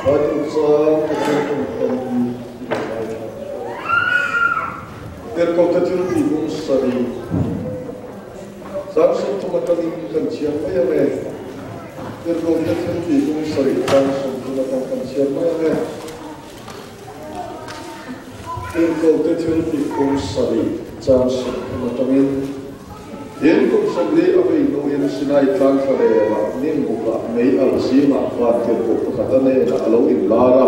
Bible chang Pathian tawngkam i lo ngaithla ang aw. Tirhkohte thil tih bung sarih chang 30 atangin kan chhiar mai ang e. Tirhkohte thil tih bung sarih chang 30 atang kan chhiar mai ang e. Tirhkohte thil tih bung sarih chang 30 atangin Tin, kum 40 a vei hnuin Sinai tlang thlalêlah Nimbukah mei alh zîngah vântirhkoh pakhat a hnênah a lo inlâr a.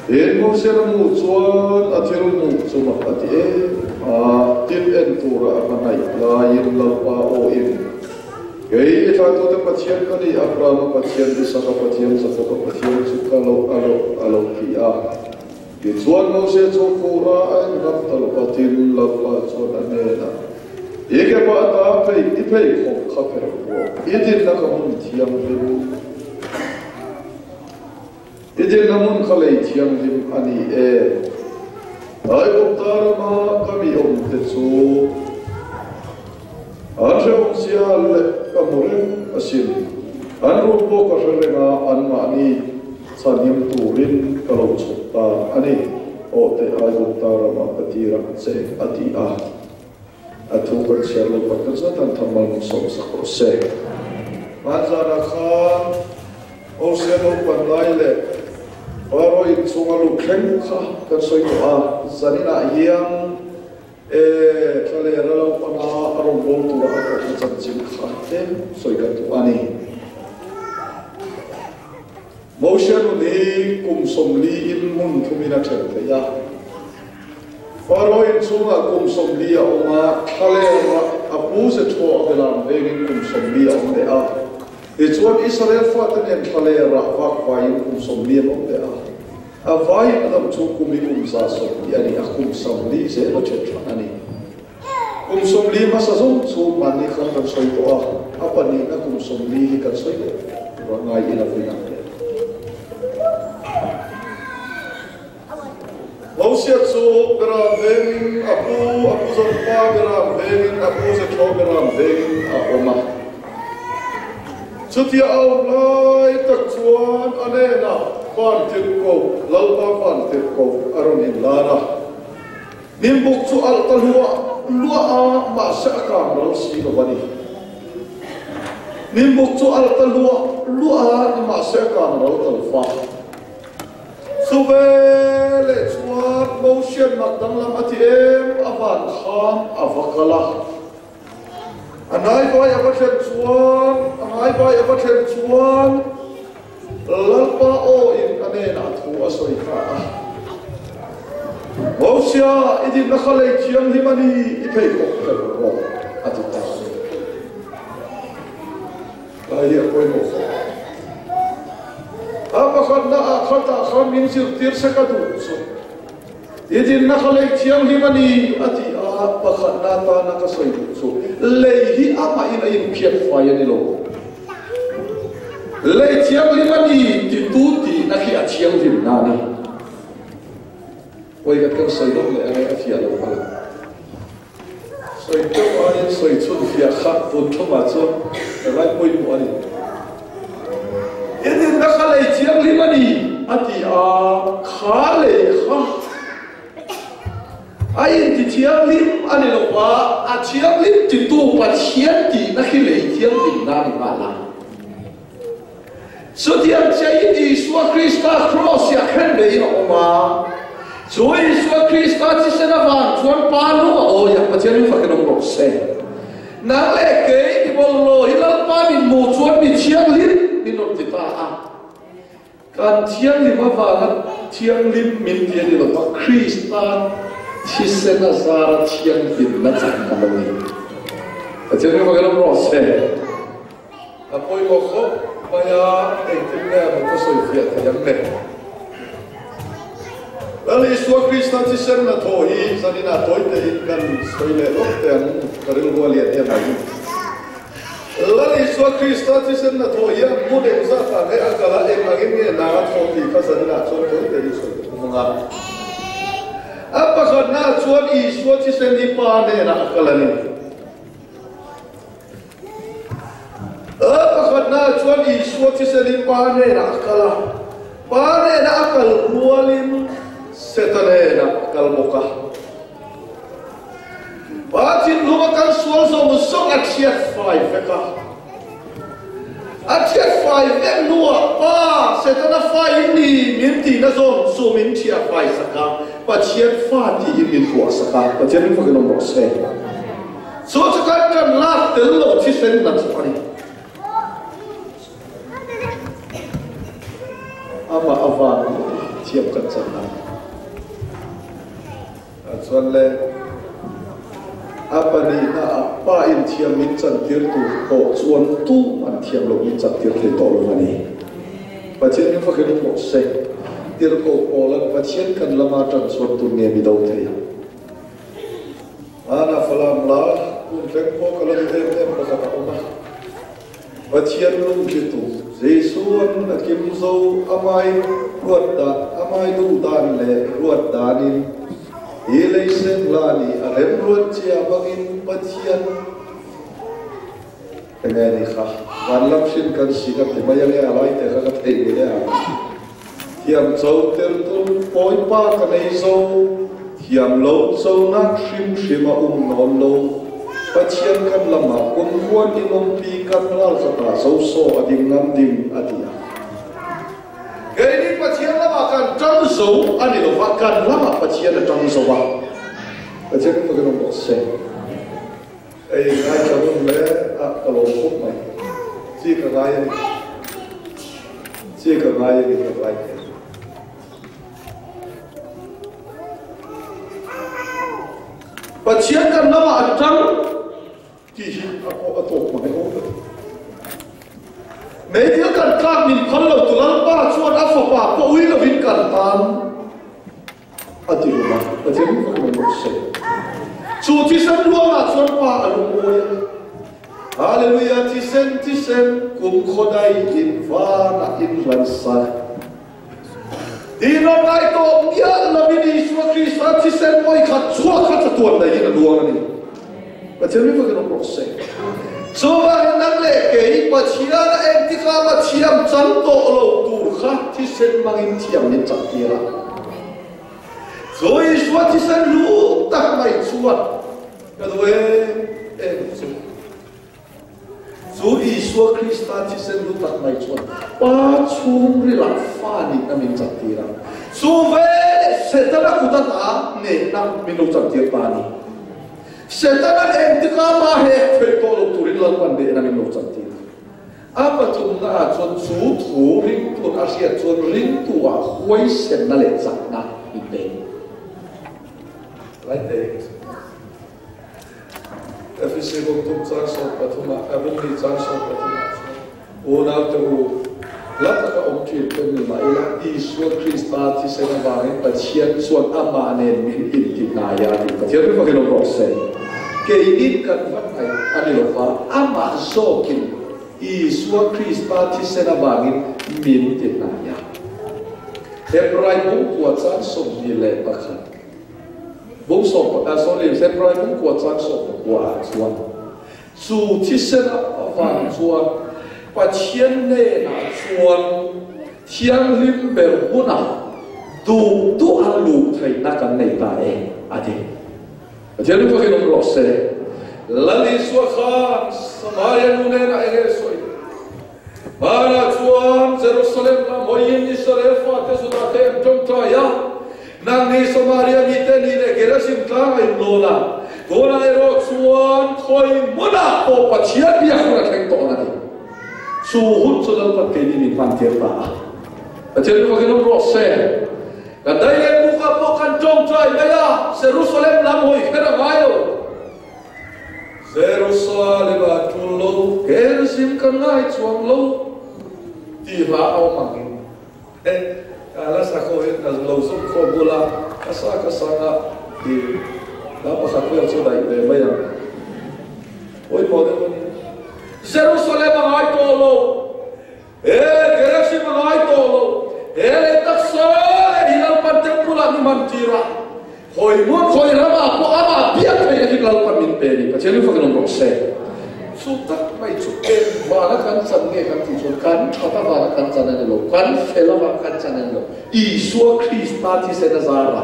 Tin, Mosian a hmuh chuan a thil hmuh chu mak a ti êm a, tin en tûra a hmangaih laiin Lalpa awhin, Kei i thlahtute Pathian ka ni, Abrahama Pathian, Isaka Pathian, Jakoba Pathian chu ka lo a lo a lo ti a. Tichuan Mose chu khura a inngam ta lo va, tin Lalpa chuan a hnenah, I ke pah ta phei, i pheikhawk kha pherh rawh, i dinna kha hmun thianghlim, i dinna hmun kha lei thianghlim a ni e. Aigupta rama ka mi awmte chu an hrehawm zia leh ka hmu reng asin, an rum pawh ka hre reng a, anmahni Chhanhim turin ka lo chhuk ta a ni, aw teh Aigupta ramah ka tir ang che, a ti a. A thu kan chhiar lo pakhat zat an thamal min sawmsak rawh se. Hmanzanah khan Mosia naupan lai leh Faro inchhunga luh thleng kha kan sawi tawh a, zaninah hian e thlalera lo pana a rawngbâwl tura a kohna chanchin kha tlem sawi kan duh a ni. Moshe nun hi kum 40 in hmun thumin a then theih a. Faro inchhungah kum 40 a awm a, thlalera a pu ze thaw a belam vengin kum 40 a awm leh a. Tichuan Israel fate nen thlalera vak vaiin kum 40 an awm leh a. A vaiin a dam chu kum hi kum 140 a ni a, kum 40 zel a then hran a ni. Kum 40 hmasa zawng chu mahni khan kan sawi tawh a, a pahnihna kum 40 hi kan sawi leh tura ngai ila vawiin ang le. Mosia chu Beram vengin a pu, a pu Zawrhpa Beram vengin a pu Zethro Beram vengin a awm a. Chutia a awm lai tak chuan a hnenah Vantirhkoh, Lalpa Vantirhkoh a rawn inlan a. Nimbuk chu alh ta luah luah a, mahse a kang ral si lo a ni. Nimbuk chu alh ta luah luah a, nimahse a kang ral ta lo va. Chu veleh chuan Mosian mak danglam a ti em a van khan a va kal a. A ngaivai a va thlen chuan, a ngaivai a va thlen chuan Lalpa aw in a hnenah thu a sawi ta a. Mosia, i dinna kha lei thianghlim a ni, i pheikhawk phelh rawh, a ti ta a ni. Lai hi a pawimawh khawp. A pakhatna ah khatah khan min zirtir se ka duh chu. I dinna kha lei thianghlim a ni, a ti a, pakhatna atana ka sawi duh chu lei hi amahin a inphiat fai a ni lo. Lei thianghlim a ni titu tihna khi a thianghlimna a ni. Pawi kan sawi dawk leh ange a fiah lo palh. Sawi teuh aiin sawi chhun fiah kha tun thumah chuan ka ngai pawimawh a ni. I dinna kha lei thianghlim a ni, a ti a, kha lei kha a inti thianghlim a ni lo va, a thianghlim titu Pathian tihna khi lei thianghlimna a ni nghal a. Chutiang chiahin Isua Krista Kraws hi a khen beiin a awm a, chu Isua Krista thisen avang chuan Pa lung a awi a, Pathian in fakin awm rawh se. Nang leh kei mi bawlhhlawh hi Lalpa min hmuh chuan mi thianghlim min rawn ti ta a. Kan thianghlim avanga thianghlim min ti a ni lo va, Krista thisen a zara thianghlimna chang a lo ni. Pathian in fakin awm rawh se. A pawimawh khawp mai a, engtin nge a ka sawi fiah thei ang le? Lal Isua Krista thisen hnathawh hi zaninah tawi tein kan sawi leh lawk teh ang, ka rilru a lian em mai. Lal Isua Krista thisen hnathawh hian hmun engzat ah nge a kal a, eng angin nge hna a thawh tih kha zaninah chuan tawi tein sawi ka tum ang a. A pakhatnaah chuan Isua thisen hi Pa hnenah a kal a ni. A pakhatnaah chuan Isua thisen hi Pa hnenah a kal a. Pa nena a kal rualin Seta nena a kal bawk a. Pa thinlunga kan sual zawng zawng a thiat fai vek a. A thiat fai vek hnuah Pa, Setana fa in ni min tihna zawng chu min thiah fai sak a, Pathian fa tiin min vuah sak a. Pathian min fakin awm rawh se. Chu chu kan kan lak tel lo thisen hna thawk a ni. Amah avang thiam kan chan a. Chuan le a pahnihna ah pa in thiam min chantir tur pawh chuan tum an thiam lo min chantir thei tawh lo a ni. Pathian min fakin awm rawh se. Tirhkoh Paulan Pathian kan lama tan chuan tun nge mi do thei? Hmanah Falam la hun thleng pawh ka la duh em em pakhat a awm a. Pathian lungtlitu Jesuan a kim zo amai ruat dan, amai duh dan leh ruat danin hi lei sen hla nih a remruat chia bangin Pathian enge ni kha van lam hrin kan si ka ti mai ange a lai te kha ka theih ni le ang. Thiam cho tirtu Bawipa ka nei zo, thiam lo chonak hrimhrim a um nawn lo. Pathian kan lam ah kumkhuan in umpi kan ralkhat ah zosaw a ding ngam ding a ti a. Kei nih Pathian lam ah kan ṭang zo a ni lo va, kan lam ah Pathian a ṭang zo a. Pathian kan fakin um rawh seh. Ei ngaithla hun le a ka lo khawp mai. Chi ka ngai a ni. Chi ka ngai a ni ka ngai thei. Pathian kan lamah a tang tih hi a pawh a tawp mai awm a ti. Meidil kan tlak min phal lo tu Lalpa chuan a fapa pawh ui lovin kan tan. A ti hlum a, Pathian hi fak mai rawh se. Chu thisen ruangah chuan Pa a lungawi a. Hallelujah, thisen, thisen, kum khawdai in vanah in hlan sak. Tin a ngai tawh miah lovin Isua Krista thisen vawi khat chhuak kha chatuan daihin a luang a ni. Pathian hi fak in awm rawh se. Chuvangin nang leh kei Pathian a engtikah mah thiam chang tawh lo tur kha thisen hmangin thiam min chak tir a. Chu Isua thisen hlu tak mai chuan ka duh em em chu. Chu Isua Krista thisen hlu tak mai chuan Pa chhungril ah fa nihna min chak tir a. Chu veleh Setana kut ata nehna min lo chak tir ta a ni. Setana engtikah mah hek theih tawh lo turin Lalpan nehna min lo chantir a. A pathumna ah chuan chu thu ringtun a hriat chuan ringtu ah huaisenna leh chakna min pe. Right there. Efesi bawktum chang 13 ah, Abungni chang 13 ah chuan Unaute u, hla taka awm thin pawh ni mah ila, Isua Krista thisen avangin Pathian chuan amah nen min inti hnai a tih Pathian ring fakin awm rawh se. Keinin kan va hnaih a ni lo va, amah zawkin Isua Krista thisen avangin min ti hnai a. Hebrai bungkua chang 21, bung sawm, sorry, Hebrai bungkua chang 19 ah chuan, Chu thisen avang chuan Pathian hnenah chuan thianghlim ber hunah duh duh a luh theihna kan nei ta e, a ti. Pathian ring fakin awm rawh se. Lal Isua khan Samaria nu hnenah eng nge sawi? Hmanah chuan Jerusalem lam hawiin Israel fate Judah te an tawngtai a. Nangni Samaria mite ni leh Gerizim tlangah in lawn a, tunah erawh chuan khawi hmunah pawh Pathian biak hun a thleng tawh a ni. Chu hun chu Lalpan keini min hman tir ta a. Pathian ring fakin awm rawh se. Kan dai leh bukah pawh kan tawngtai mai a, Jerusalem lam hawi kher a ngai lo. Jerusalem ah tul lo, Gerizim kan ngai chuang lo tih hla a awm angin. E, ka la sa kho in ka lo zum kho bula ka sa ka sang a i la pakhat vel chu daih ve mai ang. Pawimawh deuh a ni. Jerusalem a ngai tawh lo. E, Gerizim a ngai tawh lo. He lei taksa leh hi Lalpan temple ah ni hman tir a. Khawi hmun khawi ramah pawh amah biak theih a hi Lalpan min pe a ni. Pathian in fakin awm rawh se. Chu tak. mai chu eng vana kan chan nge kan tih chuan kan that avanga kan chan a ni lo, kan fel avanga kan chan a ni lo. Isua Krista thisen a zar a,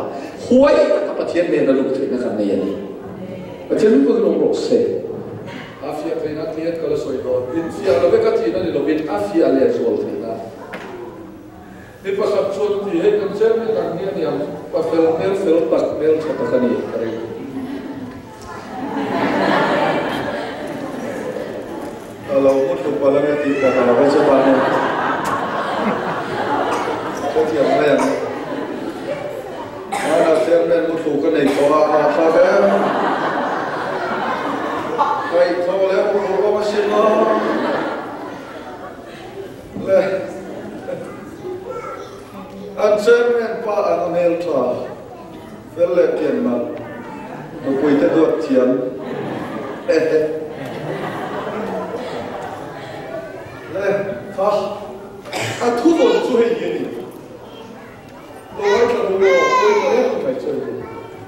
huai taka Pathian nena luh theihna kan nei a ni. Pathian hi pawn awm rawh se. A fiah theihna ti hian ka la sawi dawn. Infiah lo vek a tihna ni lovin a fiah leh zual theihna. Mi pakhat chuan a ti, Hei kan chairman ang hi a ni ang, pa fel hmel fel tak, hmel tha tak a ni ka ring. A lo mu thlu palh ange tih ka hlau a chutah hian hrethiam mai ang. Hmanah chairman mu thlu ka nei tawh a, a thlak em? Kaihthawh leh mu thlu awm asin aw. Le an chairman pa ang a hmel tha fel leh pian nalh nupui te duat thiam hehe le kha a thu vawn chu hei hi a ni lo ngaithla duh aw pawimawh em mai chu hei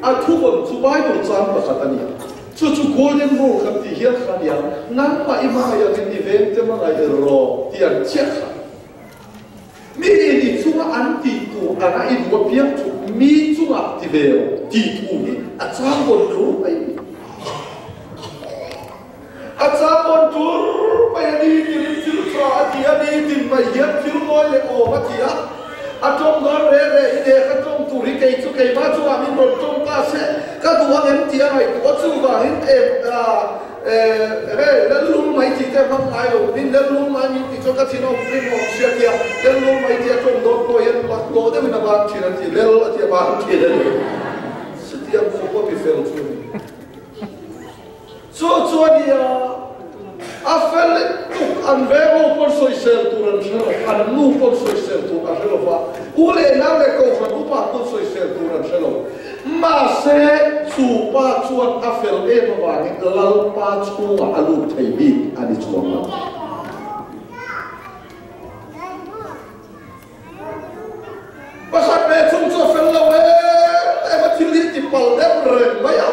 a thu vawn chu bible chang pakhat a ni chu chu golden rule kan tih hial kha a nia nangmah i hmangaih angin i vengte hmangaih rawh tih an chiah kha. Mi ni chunga an tih tur anga i duh apiang chu mi chungah ti ve rawh tih thu hi a chang vawn tur mai a ni. A chang vawn tur mai a ni tiin thil tha a ti a ni tin mai hian thil ngawi leh awm a ti a. A tawng dawn re re i ne ka tawng tur hi kei chu keimah chungah min rawn tawng ta se ka duh ang em tih a ngaihtuah chuvangin em Ehe, Lallung mai tih te hmang ngai lo, min Lallung mai min tih chuan ka thin awm ring awm sia tia, Lallung mai tia tawng dawn pawh hian lak tawh deuhin a ban thin an ti, Lel a ti a ban thin a ni. Chutiang khawp a mi fel chu a ni. Chu chu a nia, a fel tuk an veng ho pawn sawisel tur an hre lo, an nu pawn sawisel tur a hre lo va, u leh nau leh kohhran upa pawn sawisel tur an hre lo. Mahse, chu pa chuan a fel em avangin Lalpa chhungah a lut thei bik a ni chuang lo. Pakhat ve chung chu a fel lo em em a, thil hi ti pal deuh reng mai a.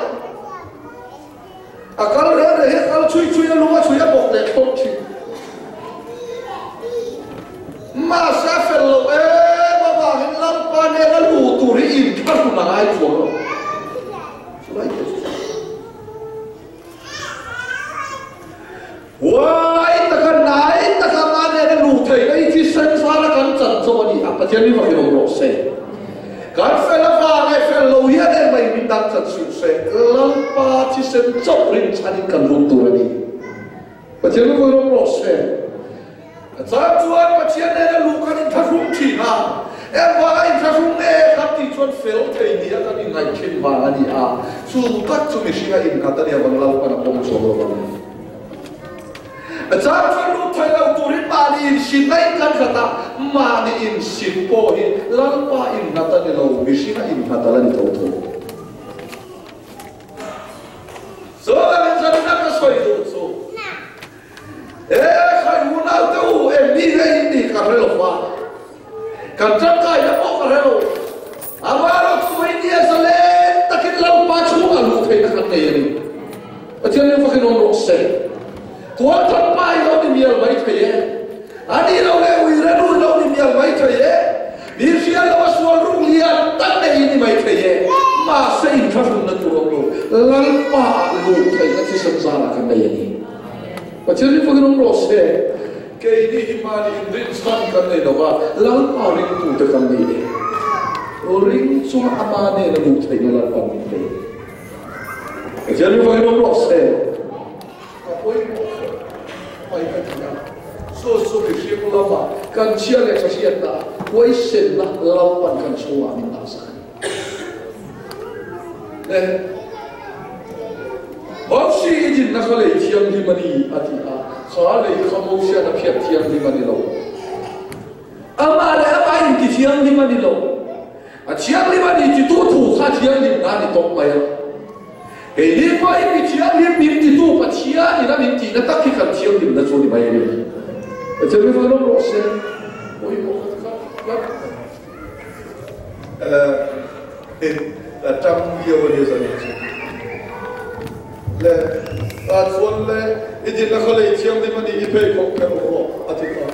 A kal reng reng hi a kal chhui chhui a, lung a chhui a bawk leh thlawt thin. Mahse a fel lo em avangin Lalpa nen a luh tur hi inthlahrun a ngai chuang lo. Chulai te chu Huai taka nai taka mah nen a luh theihna hi thisen zara kan chan chawp a ni a, Pathian hi fakin awm rawh se. Kan fel avang leh fel lo hian em mai min dang chan suh se, Lalpa thisen chauh rinchhanin kan lut tur a ni. Pathian hi vawi rawm rawh se. A chang chuan Pathian nena luh kan inthlahrung thin a, engvanga inthlahrung nge kan tih chuan fel thei nia kan inngaih thin vang a ni a, chu tak chu mihringa innghat a nia vang Lalpan a pawm chuang lo vang. A chang chuan lut thei lo turin mahni inhrinna in kan khat a, mahni inhrin pawh hi Lalpa innghat a ni lo, mihringa innghat a la ni tho tho. Chuan zanna ka sawi duh chu, E khai unaute u, eng mi nge in nih ka hre lo va, kan tangkaina pawh ka hre lo. Amaherawh chu India zalen takin Lalpa chhungah luh theihna kan nei a ni. Pathian ring fakin awm rawh se. Tualthat pa hi lo ni mial mai thei e. A nih loh leh ui renu hi lo ni mial mai thei e. Mi hriat loh a sual ruk lian tak nei i ni mai thei e. Mahse inthlahrunna tur awm lo, Lalpa ah luh theihna thisen zarah kan nei a ni. Pathian ring fakin awm rawh se. Keini hi mahni inrinchhan kan nei lo va, Lalpa ringtute kan ni e. Ring chunga ama nena luh theihna Lalpa min pe. Pathian ring fakin awm rawh se. A pawimawh khawp mai ka ti a, chu chu mihring lama kan chhia leh tha hriatna, huaisenna Lalpan kan chhungah min dah sak a ni. Le Mosi i dinna kha lei thianghlim a ni a ti a, kha lei kha Mosian a phiat thianghlim a ni lo. Amah leh amah inti thianghlim a ni lo. A thianghlim a ni titu thu kha thianghlimna a ni tawp mai a. Keini pawhin mi thianghlim min titu Pathian ina min tihna tak hi kan thianghlimna chu a ni mai a ni. Pathian mi vawi rawng rawh se. Pawimawh kha kha A tang viau a nia zan chu. Le, ah chuan le. I dinna kha lei thianghlim a ni, i pheikhawk phelh rawh, a ti ta.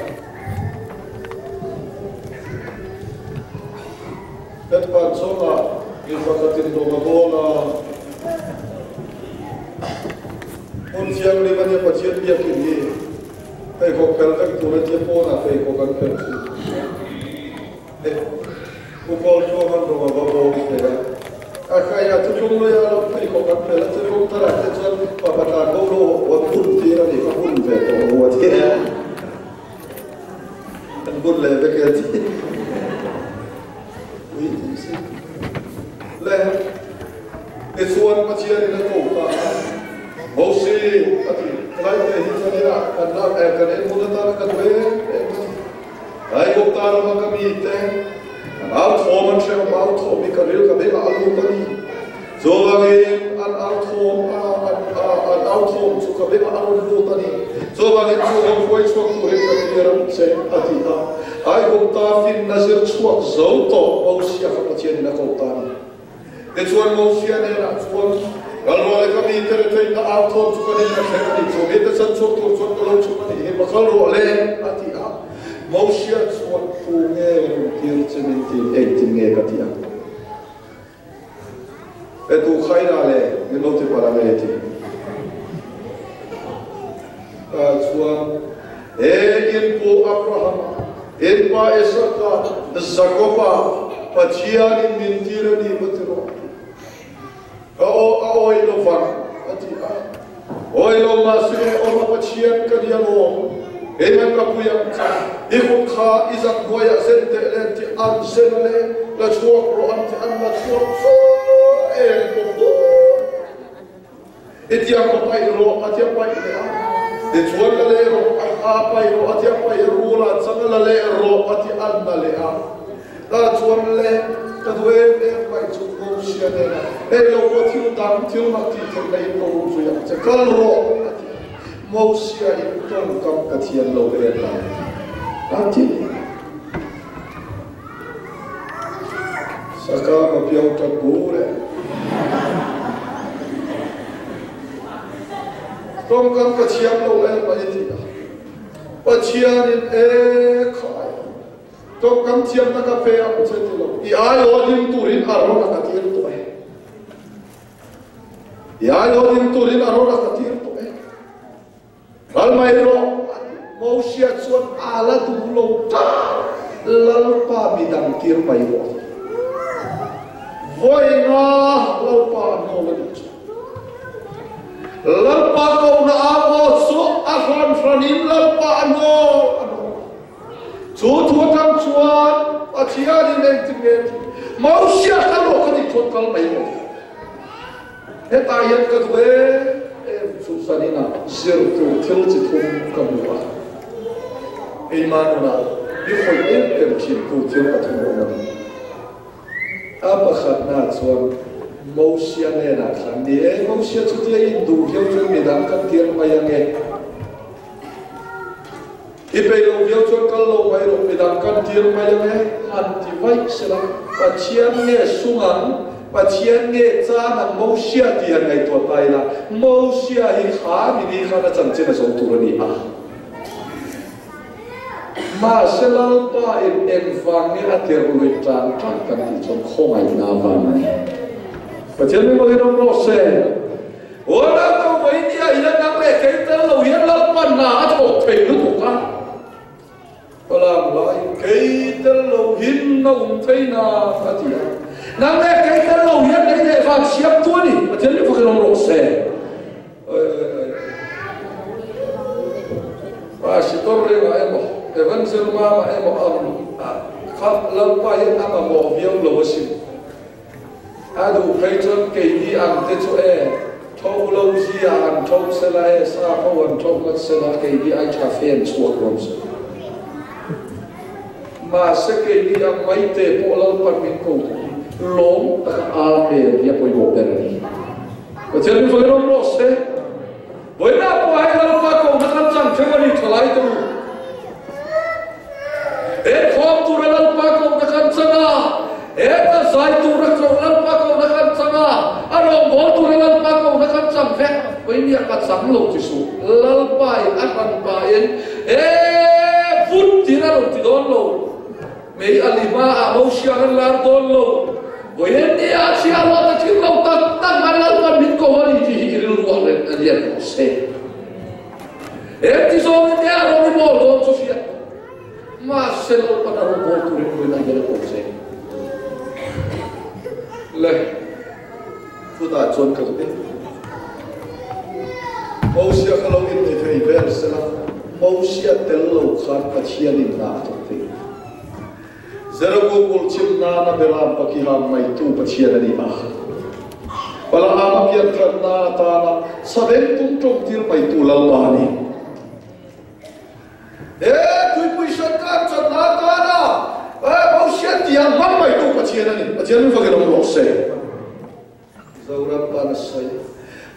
Hetpan chungah mi pakhatin lawng a bawl a. Hmun thianghlim a nia Pathian biakin hi pheikhawk phelh vek tur a tia pawnah pheikhawk an phelh thin. Pu Paul Tluanga'n rawng a va bawm hle a. A khai a thuthlung lui a lo pheikhawk an phelh a, thuthlung tharah te chuan pa patla ko lo an hun tir a nih kha hun ve tawh lo a ti a. An hun leh vek e a ti. Ui tih si. Le, tichuan Pathianin a ko ta a, Mosi a ti, helai te hi chuan inah kan lak eh kan en hun atana ka duh em em a ti. Aigupta rama ka mite an au thawm an hreh awm, au thawm hi ka ril ka bengah a lut a ni. Chuvangin an au thawm a, an au thawm chu ka bengah a rawn lut a ni. Chuvangin chu ho hruai chhuak turin ka tir ang che, a ti a. Aigupta finna zir chhuak zo tawh Mosia kha Pathianin a ko ta a ni. Tichuan Mosia hnenah chuan, Kalrual e ka mite retheihna au thawm chu ka rin a thleng a ni, chu mite chan chhuak tur chuan ka lo chhuk a nih hi, va kal rawh le, a ti a. Mosia chuan, Tu nge rawn tir che min ti, engtin nge ka ti ang? E tu khaina le, min lo ti palh ang e, ti. Tah chuan, E in pu Abrahama, in pa Isaka, Jakoba, Pathianin min tir a ni va ti rawh a ti. Ka aw a awi lo vang, a ti a. Awi lo mahse awma Pathian ka ni alawm, keiman ka pui ang che, i kut kha i zak hnuaiah zen teh le an ti, an zen a le, la chhuak rawh an ti, an la chhuak fur em bawk dawn. Hetiang ka paih rawh, a tia paih leh a. Tichuan la leh rawh, a a paih rawh, a tia paih rul a, chang a la leh rawh, a ti an la leh a. Tah chuan le, ka duh em em mai chu Mosia nena, Hei lo pawh thil dang, thil mak tih theih na in ka um zui ang che, kal rawh, a ti a. Mosia in tawngkam ka thiam lo em mai, a ti. Saka ma piau ta bur e. Tawngkam ka thiam lo em mai ti a. Pathianin e khai tawngkam thiamna ka pe ang che ti lo. I aiawh ding turin a rawn a ka tir tawh e. I aiawh ding turin a rawn a ka tir tawh e. Kal mai rawh, a ti. Mosia chuan a la duh lo ta, Lalpa mi dang tir mai rawh, a ti. Vawi nga Lalpa a hnawl a nih chu. Lalpa kohna au aw chu a hran hranin Lalpa a hnawl a hnawl a. Chu thu atang chuan Pathianin engtin nge a tih? Mosia kal rawh ka tih chuan kal mai rawh, a ti. Hetah hian ka duh em em chu zaninah zir tur thil chi thum ka hmu a, keimah nunah mi khawih em em thintu thil pathum a awm a ni. A pakhatna chuan Mosia hnenah khan, Ni e, Mosia chutia induh viau chuan midang kan tir mai ange. I peih loh viau chuan kal lo mai rawh, midang kan tir mai ang e, han ti vaih sela, Pathian nge sum ang, Pathian nge chan ang Mosia tih han ngaihtuah ta ila, Mosia hi kha mini khan a chanchin a zo tur a ni a. Mahse Lalpa in engvang nge a tirh luih tan tan kan tih chuan khawngaihna vang a ni. Pathian mi mawlhin awm rawh se. Huana to mai nia i la nang leh kei tel lo hian Lalpa hna a thawk thei lutuk a. Palam laiin kei tel lo hin a um thei na a ti a. Nang leh kei tel lo hian lei leh van siam tu a ni. Pathian mi fakin awm rawh se. Pastor rengah emaw, Evangel mama emaw ang kha Lalpa hian a mamawh viau lo asin. A duh phei chuan keini ang te chu e, tho lo zia an tho sela e, sa ho an tho ngat sela keini ai tha fe an chhuak rawn se. Mahse keini ang mai te pawh Lalpan min ko tu hi lawm taka Amen hi a pawimawh ber a ni. Pathian min vawi rawm rawh se. Vawiinah pawh hei Lalpa kohna kan chang theuh a ni thalai te u. He khawm tura Lalpa kohna kan chang a, he ka zai tura koh Lalpa kohna kan chang a, a rawngbâwl tura Lalpa kohna kan chang vek. Vawinia ka chang lo ti suh, Lalpain a hranpain e vut tiin a rawn ti dawn lo, mei a lima ah Mosia an lar dawn lo, Vawinia a chhia lo ta thil lo tak tak an Lalpan min ko a ni tih hi i rilru ah reng a lian rawh se. Engti zawngin nge a rawn i bawl dawn chu hriat mahse Lalpan a rawn bawl turin vawiin ah hian a ko che. Le. Chutah chuan ka duh em. Mosia kha lo innei thei vel sela, Mosia tel lo khan Pathianin hna a thawk thei. Zerako kul chim nana Beram pakiham maitu Pathian a ni a. Balaama piantharna atana saveng tum tawngtir maitu Lalpa a ni. He tuipui hran kan chan atana Mosia tiang hmang maitu Pathian a ni. Pathian min fakin awm rawh se. Zoram pan a sawi.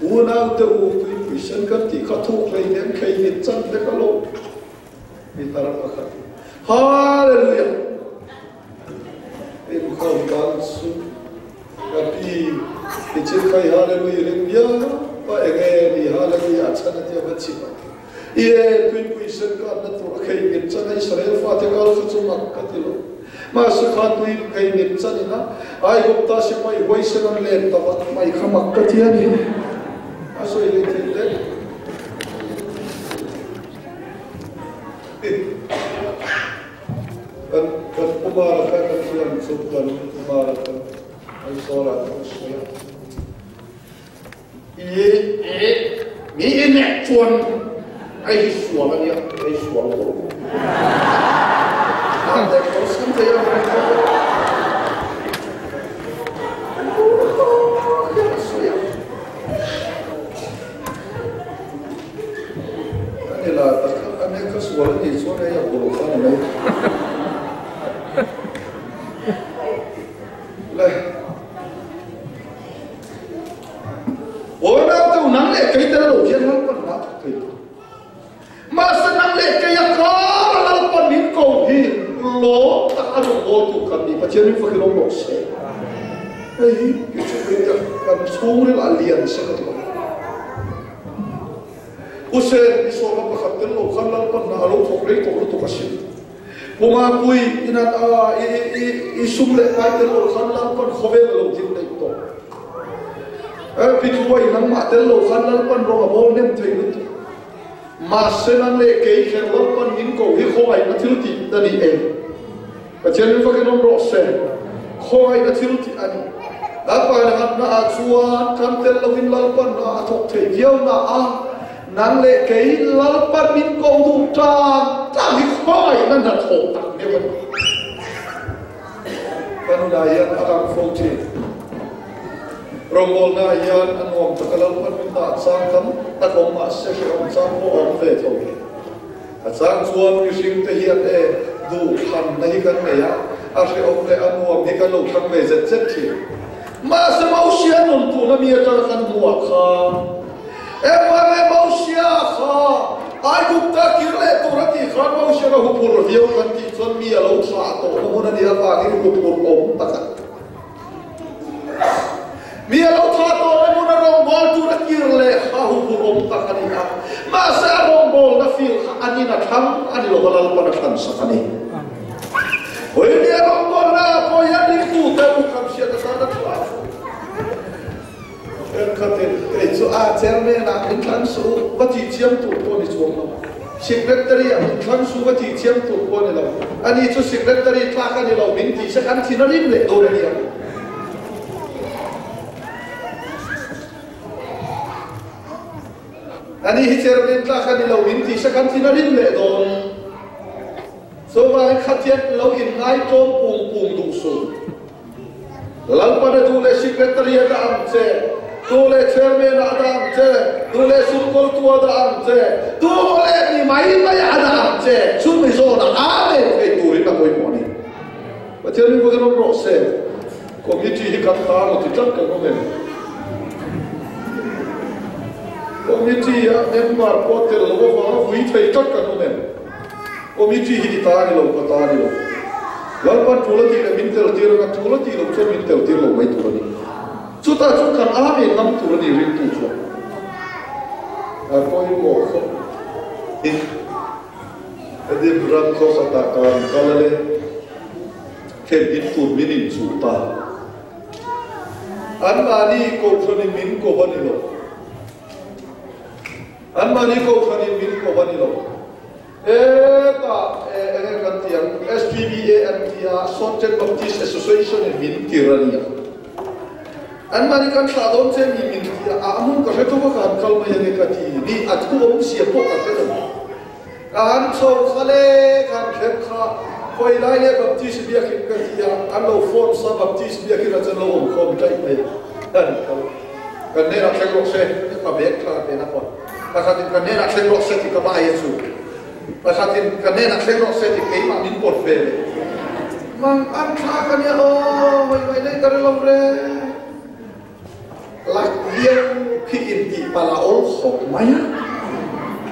Unaute u, tuipui sen kan tih kha thuk hlei nem khei mit chan vek a lo. Mi tar pakhat. Hallelujah! Inkhawm dan chu ka pi i thil khai Hallelujah ring viau a enge ni Hallelujah a chhan a tia va chim a. Ie, tuipui sen ka na tur a khei mit chan a Israel fate kal kha chu mak ka ti lo. Mahse kha tui khei mit chan ina Aigupta sipai huaisen an let ta vat mai kha mak ka ti a ni. A sawi leh thei hle. Kan kan Kumara kha ka thiam chu kan Kumara kha Aizawl ah kan sawi a. I mi i nek chuan hei hi sual a nia, hei sual lo. A nek lo sam thei a nek lo. Ani la tak a nek kha sual a nih chuan hei a bul kha ni mai. Le. Aw naute u nang leh kei tel lo hian Lalpan hna thawk thei lo. Mahse nang leh kei a kar a Lalpan min ko hi lawm tak a rawn bawl tur kan ni Pathian min fakin awm rawh se. Hei hi kei chu kei tak kan chhungril a lian se ka duh a. U Sen, i sawma pakhat tel lo khan Lalpan hna a lo thawk rei tawh lutuk asin. Pumapui in an a i i i sum leh pai tel lo khan Lalpan khawvel a lo din daih tawh. E Pithuai nangmah tel lo khan Lalpan rawng a bawl hnem thei lutuk. Mahse nang leh kei kher Lalpan min ko hi khawngaihna thil tih a ni em? Pathian min fakin awm rawh se. Khawngaihna thil tih a ni. Lalpa na ah chuan kan tel lovin Lalpan a thawk thei viau na a. Nang leh kei Lalpan min ko duh tan tan hi khawngaihna hnathawh tak deuh a ni. Ka nunah hian a lang fo thin. Rawngbawlnaah hian a nuam taka Lalpan min dah chang tam tak awm mahse hrehawm chang pawh a awm ve tho. A chang chuan mihring te hian e duhthlanna hi kan nei a, a hrehawm leh a nuam hi kan lo thlang ve zet zet thin. Mahse Mosia nun tuna mi atanga kan hmuh ah khan Engvang e Mosia kha Aigupta kir leh tur a tih khan Mosia ka huphur viau kan tih chuan mi a lo thlah tawh na hmun a nih avangin huphur awm tak a ni. Mi a lo thlah tawh na hmun a rawngbâwl tur a kir leh kha huphur awm tak a ni a, mahse a rawngbâwlna fil kha an in a thlang a ni lova Lalpan a thlan sak a ni. Hawi mi a rawngbâwlna ah pawh hian ringtute u kan hriat atan a thlah chu. Thenkhatin kei chu a chairman ah min thlan suh u va tih chiam tur pawh ni chuang lo. Secretary ah min thlan suh va tih chiam tur pawh ni lo. Ani chu secretary tlak a ni lo min tih se kan thin a rim leh dawn a nia. Ani hi chairman tlak a ni lo min tih se kan thin a rim leh dawn. Chuvangin khatiang lo inngai tlawm pung pung duh suh. Lalpana duh leh Secretary a dah ang che, duh leh Chairman ah a dah ang che, duh leh Sumkawltu a dah ang che, duh leh mi mai mai ah a dah ang che, chumi zawnah Amen thei turin a pawimawh a ni. Pathian min vakin awm rawh se, Committee hi kan ta maw ti tlat kan awm em? Committee ah member pawh tel lo avanga vui thei tlat kan awm em? Committee hi i ta a ni lo, ka ta a ni lo. Lalpan tul a tih leh min tel tir anga tul a tih loh chuan min tel tir lo mai tur a ni. Chutah chuan kan amen ngam tur a ni ringtu chuan. A pawimawh khawp in Adim ram khaw khatah kan kal a le thlen in tur min inchuh ta. Anmahni kohhranin min ko a ni lo. Anmahni kohhranin min ko a ni lo. Hetah eng nge kan tih ang, SPBA an ti a, Sawten Baptist Association in min tir a nia. Anmahni kan thlah dawn che mi min ti a, a hmun ka hre tawk a ka han kal mai a nge ka ti ni, a thu awmzia pawh ka hre lo. Ka han chho kha le, ka han thleng kha, khawi lai leh Baptist biakin ka ti a, an lo phone sa Baptist biakin ah chuan lo awm khawm taih mai a, an kal. Kan hnenah thleng rawh se, ka bag thla ka pen a phone. Pakhatin ka hnenah thleng rawh se ti ka va aia chu. Pakhatin ka hnenah thleng rawh se ti keimah min pawt ve leh. Mang an thla ka nia aw, mai mai nei ka ri lo re. Lak viau khi in tih palh a awl khawp mai a.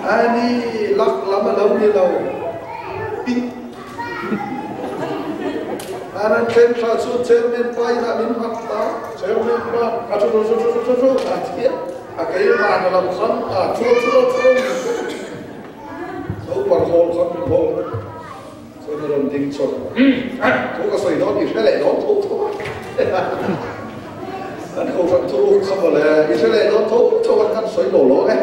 Ani lak lam a lo ni lo. Pit. An an thleng thla chu chairman pa inah min hak ta. Chairman pa a thu thu thu thu thu a thi a. A keimah na lam khan a thu thu thu naupang hawl khan min hawl chuan a rawn ding chawt thu ka sawi dawn i hre leh dawn tho tho a an kohhran thuruk kha mawle i hre leh dawn tho tho a kan sawi lo lo e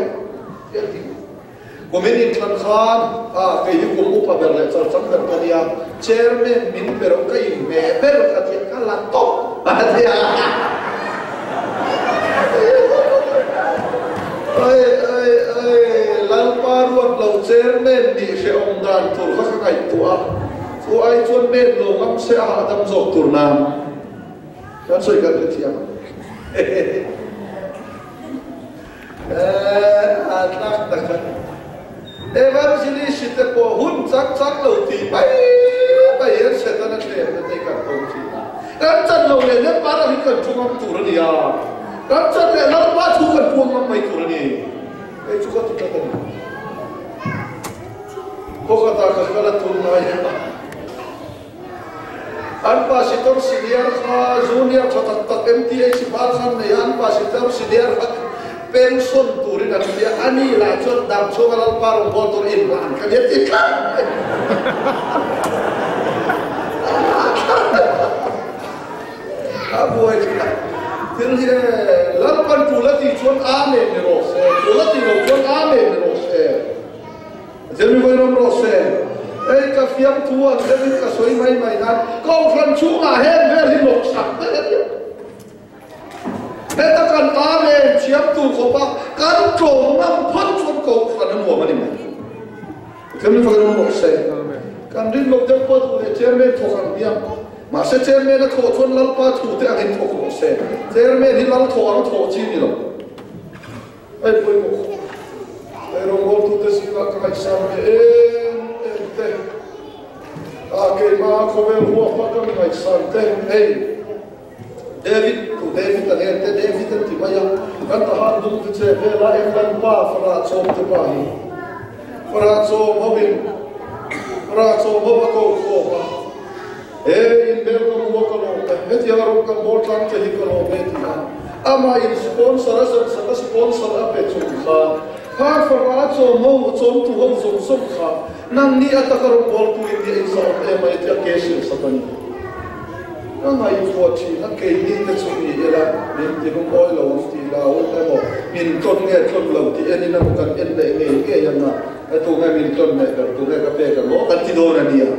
kumin inthlan khan a kei hi kum upa ber leh char chang ber ka nia chairman min pe ro ka inhmeh ber ka tia ka la tawp a tia Ai ai ai Lalpa ruat lo chairman nih hrehawm dan tur kha ka ngaihtuah a, chu ai chuan men lo ngam se a hahdam zawk tur nan kan sawi kan hrethiam ang. A tlak tak a. Evangelist te pawh hun chak chak lo tih mai mai hian Setana thlemna te kan tawng thin a. Kan chan lo leh Lalpa ram hi kan thu ngam tur a ni a. Kan chan leh Lalpa thu kan puang ngam mai tur a ni. Hei chu ka ti tlat a ni. Khawkhatah ka kal a tum ngai a. An Pastor senior kha junior tha tak tak MTH bal khan nei a, an Pastor senior kha pension turin an ti a, ani lah chuan dam chhunga Lalpa rawngbâwl tur in hlan kha nia ti tlat mai. A buai tlat. Thil hi e, Lalpan tul a tih chuan Amen ni rawh se, tul a tih loh chuan Amen ni rawh se. Zemi vawi rawm rawh se. Hei ka fiamthu ang deuhin ka sawi mai mai nan Kohhran chhungah heng vel hi lawk sak vek a nia. Heta kan Amen thiam tur khawpa kan tlawm ngam phawt chuan Kohhran a nuam a ni mai. Zemi vawi rawm rawh se. Kan rin loh deuh pawh duh leh Chairman thawk ang biang. Mahse Chairman a thawh chuan Lalpa thute angin thawk rawh se. Chairman hi Lal thawh ang thawh chi ni lo. Hei pawimawh khawp a, hei rawngbawltute zingah ka ngaihsan ve em em te, a keimah khawvel huapa ka mi ngaihsan te, hei David tu David a ngen te David an ti mai a, kan tahan dum te che vela England pa farah chawm te pa hi farah chawm hovin farah chawm ho a ko khawm a, he inbel ka hmu a ka lawm e, hetiang a rawng kan bawl tlang che hi ka lawm e ti a. Amah in sponsor a zawng sak a sponsor a pe chung kha kha fapa chawm ho chawmtu ho zawng zawng kha nang ni a taka rawngbawltu in nia in zah awm em mai tia ke sil sak a ni. Ka ngaihtuah thin a keini te chu ni ila min ti lungawi lo ang tih la awm emaw min tlawn nge tlawn lo tih en in emaw kan en leh ngei ngei ang a e tunge min tlawn leh ber tunge ka pek ang aw kan ti dawn a nia.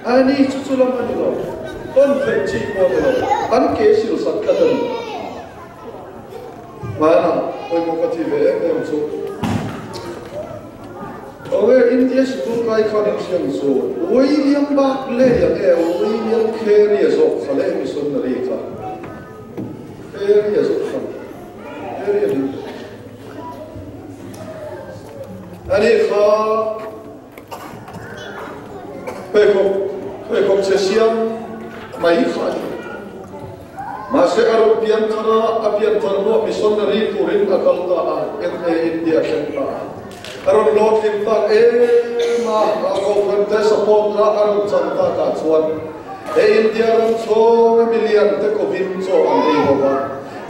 A ni chu chu lam a ni lo, tawn theih chi pawh a ni lo, kan ke sil sak tlat a ni. Hmanah pawimawh ka ti ve em em chu. Awe India sikul kai khan in hriang chu William Barclay a nge William Carey a zawk kha leh missionary kha Carey a zawk kha Carey a ni. Ani kha Pheikhawk, pheikhawk chhe siam mai kha a ni. Mahse a rawn pian thar a, a pian thar hnuah missionary turin a kal ta a, NA India thleng ta a. A rawn hlawhtling tak em a, a kohhrante support na a rawn chan takah chuan he India ram chhunga milian te kovin chaw an ei ho va.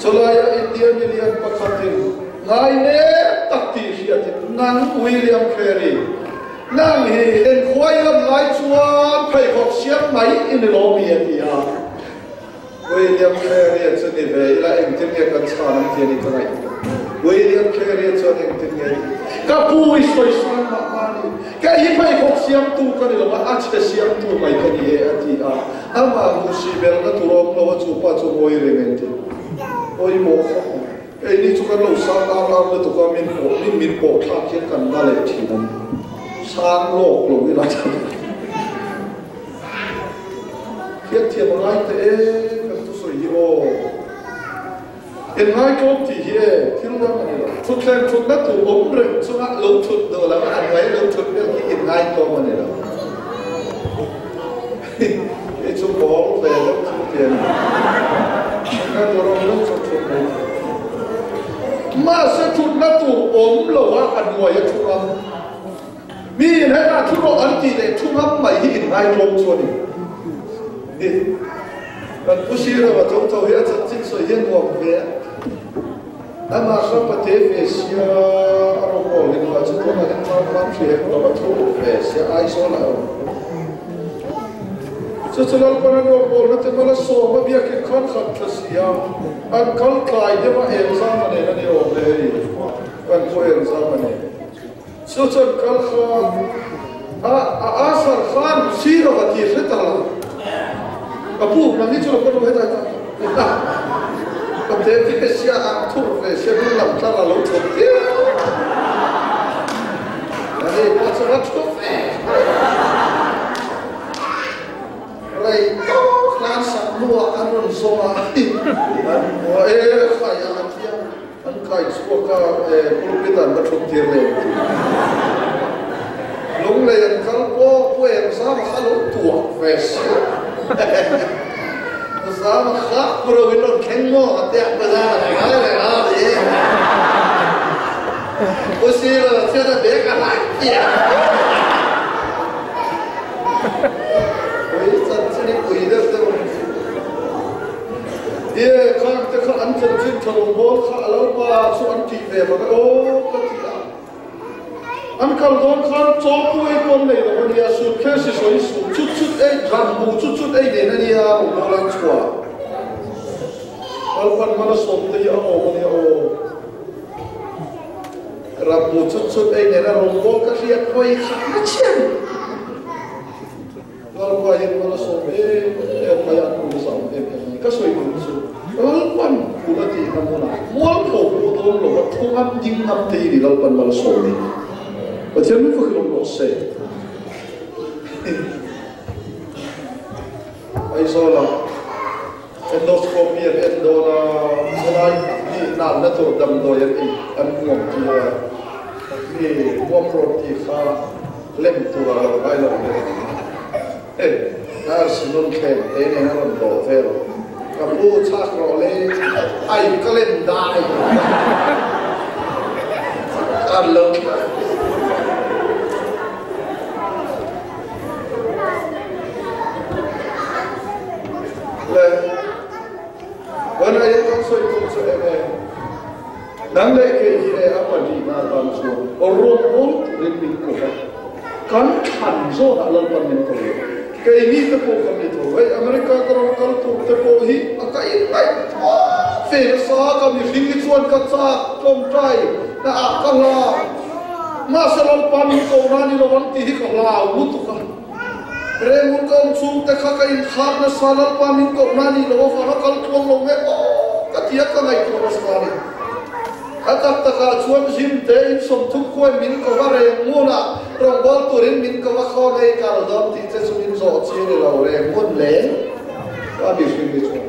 Chulaia India milian pakhatin ngai nek tak tih hriat. hriatin, Nang William Carey, nang hi enkhuai lam lai chuan pheikhawk siam mai i ni lo mi? a ti a. William Carey-a chu ni ve ila engtin nge kan chhan ang tih a ni ka ngaihtuah. William Carey-a chuan engtin nge i tih? Ka pu i sawi sang mah mah a ni. Kei hi pheikhawk siamtu ka ni lo va, a chhe siamtu mai ka ni e a ti a. Amah hmuhsih belna tur awm lo a chu pa chu ngawi reng engtin? Pawimawh khawp mai. Keini chu kan lo sang ar ar lutuk a, min pawh min min pawh thlak hian kan na leh thin a ni. Sang lawk lo ila chuan Hriatthiam a ngai teh e kan thusawi hi aw. In ngaitlawm tih hi e thil dang a ni lo. Thutthleng thutna tur awm reng chunga lo thut duh lo a an ngai lo thut vel hi in ngaitlawm a ni lo. Hei chu mawl ve deuh thil ti a ni. Thutna tur awm reng chu thut mai thei. Mahse thutna tur awm lo a a hnuai a thu ngam. Mi in hetah thu rawh an tih leh thu ngam mai hi in ngaitlawm chu a ni. Kan Pu Sirava tho tho hi a chanchin sawi hian nuam ve a. Amah kha pate ve sia a rawn aw leh mah chu tunah hian tlangval hri hek lo a thu ve sia Aizawl ah a rawn awm. Chu chu Lalpan an rawn bawlna te hmala sawma biakin khan khat tha sia an kal tlai deuh a eng zam a nen a ni awm le hei kan pu eng zam a nen. Chu chuan kal kha a a Asar khan Sirava tih hre ta lo. Ka pu, nang hi chu lo kal ru hetah hetah. Ka te ve sia ang thur ve sia hnung lam tlar a lo thawk tir. Ani pawh chu va thu ve. Rei tawk hlan sak hnuah an rawn zawng a, an hmu a, e khai a a thiang. An kai chhuak a, e, pulpit an va thut tir leh ang tih. Lunglei an kal pawh Pu Engzama kha lo tuah ve si. Pu Zama kha Pu Ro in rawn thleng maw a tia Pu Zama a ngai leh a ni. Pu Silo chuan a bag a hlai tia. Pui chanchin i pui deuh deuh ang chu. Ie, khang te kha an chanchin tha lo bawl kha a lo pa chu an tih ve bawk e aw ka ti a. An kal dawn khan chaw pu ei pawn nei lo a nia, sut kher si sawi suh, chut chut ei, ram bu chut chut ei nen a nia, rawn bawl an chhuah. Kalpan hmana sawm te hi a awm a nia aw. Ram bu chut chut ei nen a rawn bawl ka hriat hawi khat na chian. Lalpa hian hmala sawm em em mai a, an zam em em mai. Ka sawi duh chu Lalpan phul a tihna hmunah mualpho pawh dawn lova thu ngam ding ngam te hi ni Lalpan hmala sawm ni. Pathian min fak hlawm rawh se. Aizawla endoscopy an en dawn a, helai mi nanna tur damdawi an ei an hmuam tir a, mi hmuam rawn tih kha lem tur a lo ngai lo hle. Hei nurse nun thleng te nen a rawn dawh vel, ka pu chhak rawh le, ai ka lem dai an lo Le, Vanlai kan sawi tum chu eng e? Nang leh kei hi e a pahnihna atan chuan rawngbawl turin min ko va, kan thlan zawnah Lalpan min ko lo. Keini te pawh kan ni tho. Hei America ka rawn kal tur te pawh hi a ka inngaihtuah ve nasa, ka mihring hi chuan ka chak tlawmtai na ah ka hlau. Mahse Lalpa min ko na ni lo ang tih hi ka hlau lutuk a. Rengul ka awm chhung te kha ka inkhak nasa, Lalpa min koh na ni lo avanga kal tluang lo nge aw ka ti a, ka ngaihtuah nasa a ni. A tak takah chuan zim te in 30 khuain min ko va Rengun ah rawngbâwl turin min ko va khaw ngei kal dawn tih che chu min zawh chi ni lo Rengun le ka mihring hi chuan.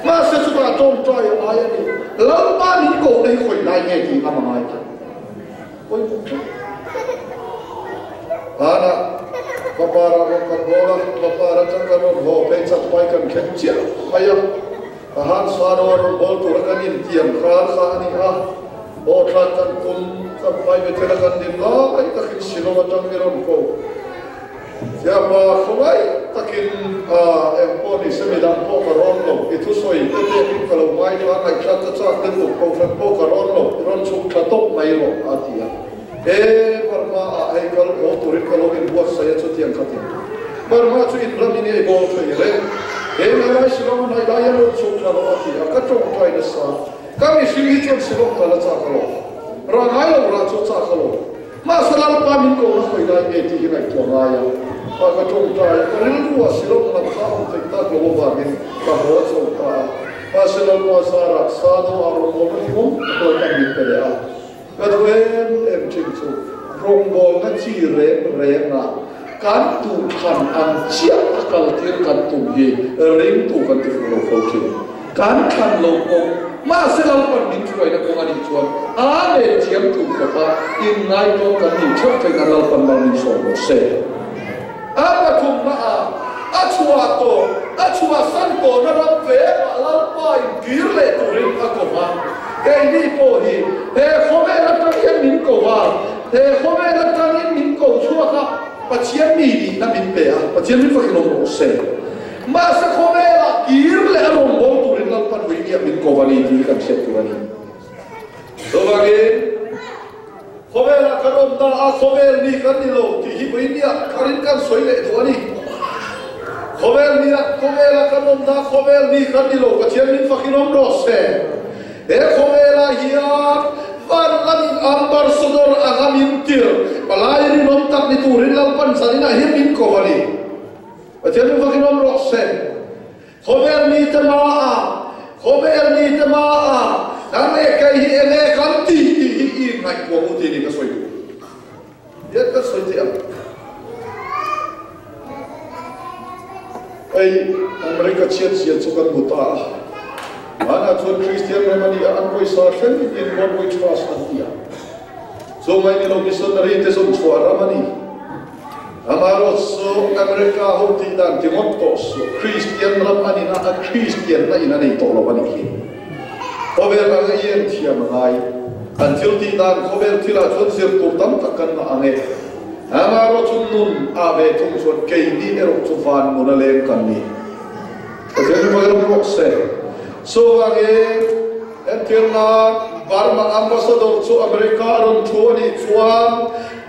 Mahse chutah tawngtai a ngai a ni, Lalpa min koh na hi khawi lai nge tih a mangai ta. Hmanah Vapara rawn kan bawl a, Vapara atang kan rawn haw phei chat mai kan thleng chiah mai a, a han Sano a rawn bawl tura kan intiam khan kha a ni a, haw thlak kan tum, kan pai ve thil a kan din lai takin Shillong atang mi rawn ko. Thiapa khawngaih takin eng pawh ni se midang pawh ka rawn lo, i thusawi te pek in ka lo ngaithla, ngaihthlak ka chak lutuk, kohhran pawh ka rawn lo, i rawn chhuk thla tawp mai rawh, a ti a. Lai Shillong a hnaih lai hian rawn chhuk thla rawh a ti a, ka tawngtai nasa. Ka mihring hi chuan Shillong kal a chak alawm. Rah ngai lo rah chu a chak alawm. Mahse Lalpa min ko na hawi lai nge tih hi ngaihtuah ngai a. Pa ka tawngtai a, ka rilru ah Shillong lam kha a awm theih tak lo avangin ka haw chho ta a. Mahse Lalpa zarah Sado ah rawngbawlna hi awm tak Lalpan min pe leh a. Ka duh em em thin chu rawngbawlna chi reng reng ah kan duh than ang chiah a kal tir kan tum hi ringtu kan ti fuh lo fo thin. Kan thlan lo kawng, mahse Lalpan min hruaina kawng a nih chuan a nen thiam tur khawpa inngaitawm kan nih theuh theih nan Lalpan mal min sawm rawh se. A pathumna ah a chhuah tawh, a chhuahsan tawhna ram ve ah Lalpa in kir leh turin a ko va. Keini pawh hi he khawvel atang hian min ko va, he khawvel atangin min ko chhuak a, Pathian mi nihna min pe a, Pathian min fakin awm rawh se. Mahse khawvelah kir leh a rawn bawl turin Lalpan Winiah min ko va ni tih hi kan hriat tur a ni. Chuvangin khawvelah kan awm ta a, khawvel mi kan ni lo tih hi Winiah tharin kan sawi leh duh a ni. Khawvel nia, khawvelah kan awm ta a, khawvel mi kan ni lo, Pathian min fakin awm rawh se. He khawvelah hian van lamin ambassador anga min tir, palai rinawm tak ni turin Lalpan zaninah hian min ko a ni. Pathian min fakin awm rawh se. Khawvel mite hmaah, khawvel mite hmaah nang leh kei hi enge kan tih tih hi i inngaihtuah u tih ni ka sawi duh. Hian kan sawi theih ang. Hei America chhiat zia chu kan hmu ta a. Hmanah chuan Kristian ram a ni a, an pawisa thleng in God we trust an ti a. Chu mai ni lo missionary te zawng chhuah ram a ni. Amaherawhchu America ho tih dan ti ngawt tawh suh, Kristian ram a nina a Kristianna in a nei tawh lo a nih hi. Khawvel anga i en thiam a ngai. An thil tih dan khawvel thilah chuan zir tur tam tak kan ngah ang e. Amaherawhchu nun ah ve thung chuan keini erawh chu van nun a leng kan ni. Pathian hi hmang rawh se. Chuvangin entirna Burma Ambassador chu America a rawn thu a nih chuan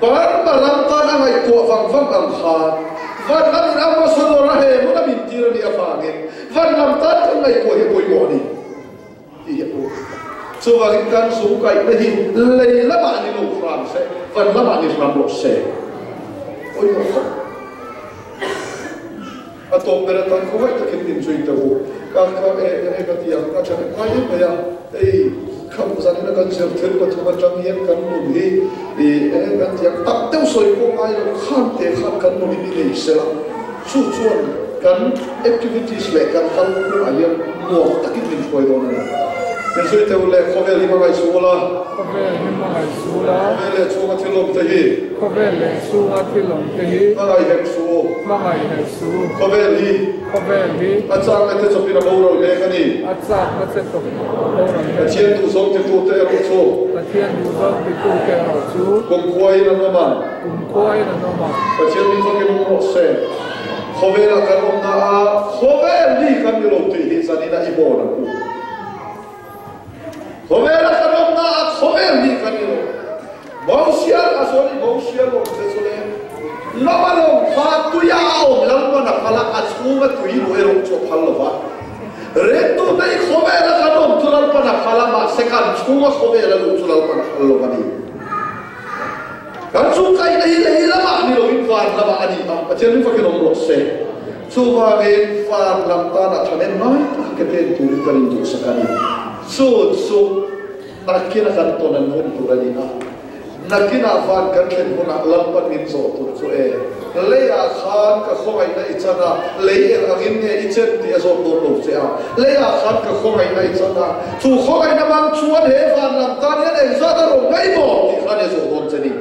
Burma ram tan a ngaihtuah vang vang ang khan van lamin Ambassador a he hmun a min tir a nih avangin van lam tan kan ngaihtuah hi a pawimawh a ni tih hi a pawimawh. Chuvangin kan zung kaihna hi lei lamah ni lo hram se, van lamah ni hram rawh se. Pawimawh khawp. A tawp ber atan khawngaih takin min zui teh u. Ka ka e e ka ti ang, a tha leh ngai em mai a. Hei kham zanin a kan zir thil pathum atang hian kan nun hi i eng kan ti ang tak deuh sawi pawh ngai lo khan te khan kan nun hi ni nei sela. Chu chuan kan activities leh kan kalphungah hian nuam takin min hruai dawn a ni. Min zui teh u le, khawvel hi hmangaih suh ula. Khawvel hi hmangaih suh ula. Khawvel leh chhunga thil awm te hi. Khawvel leh chhunga thil awm te hi. Hmangaih hek suh u. Hmangaih hek suh u. Khawvel hi. Khawvel hi. A chakna te chawpin a boral mek a ni. A chakna che chawpin a boral mek. Pathian duhzawng titute erawh chu. Pathian duhzawng titute erawh chu. Kumkhuain an awm ang. Kumkhuain an awm ang. Pathian min fakin awm rawh se. Khawvelah kan awmna a khawvel mi kan ni lo tih hi zanina i bawn ang u. Khawvela kan awmna a khawvel mi kan ni lo. Bosial a zawn i bosial awm che chu le lama lawm kha tuia a awm lalpan a phal a, a chhunga tui luh erawh chu a phal lo va. Rentute i khawvela kan awm chu lalpan a phal a, mahse kan chhunga khawvela luh chu lalpan a phal lo a ni. Kan chu kaihna hi lei lamah ni loin van lamah a ni a, Pathian ring fakin awm rawh se. Chuvangin van lam tana thahnem ngai taka ke pen turin kan induhsak a ni. Chu chu nakina kan tawn an hun tur a ni a, nakinah van kan thlen hunah Lalpan min zawh tur chu e, leiah khan ka khawngaihna i chan a, lei eng angin nge i chen tih a zawt dawn lo che a, leiah khan ka khawngaihna i chan a, chu khawngaihna mang chuan he van lam tan hian engzat a rawn ngaih maw tih khan i zawh dawn che ni.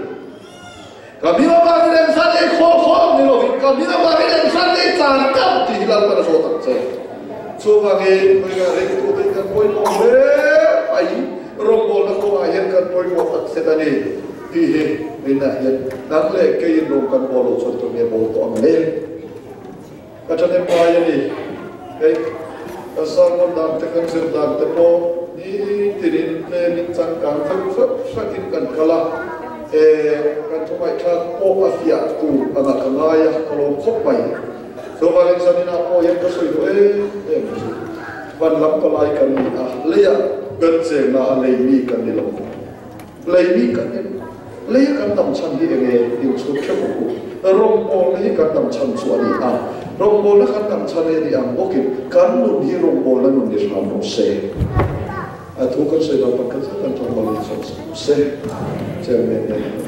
Ka min avangin engzat ei khaw khawm ni lovin ka min avangin engzat ei tlan tam tih hi Lalpan a zawt ang che. Chuvangin khawiah ringtute hi kan pawimawh hle mai, rawngbawlna kawngah hian kan pawimawh tak zet a ni tih hi rinah hian nang leh keiin rawng kan bawl lo chuan tunge bawl tawh ang le? Ka ṭhahnem ngai a ni. Hei, kan sermon dan te, kan zir dan te pawh nitinin tlemin changkang deuh hret hretin kan kal a, e, kan thawngaihthlak pawh a fiah tur anga ka ngai a, ka lawm khawp mai. Chuvangin zaninah pawh hian ka sawi duh em em. Van lam palai kan ni a, leia kan chengna a lei mi kan ni lo. Lei mi kan ni lo. Leia kan dam chhan hi enge inchhut hrep ang u. Rawngbawlna hi kan dam chhan chu a ni a, rawngbawlna kan dam chhan e ni ang bawkin kan nun hi rawngbawlna nun ni hram rawh se. A thu kan sawi dan pakhat zet kan tawng bawlin sawi se. Chairman nen.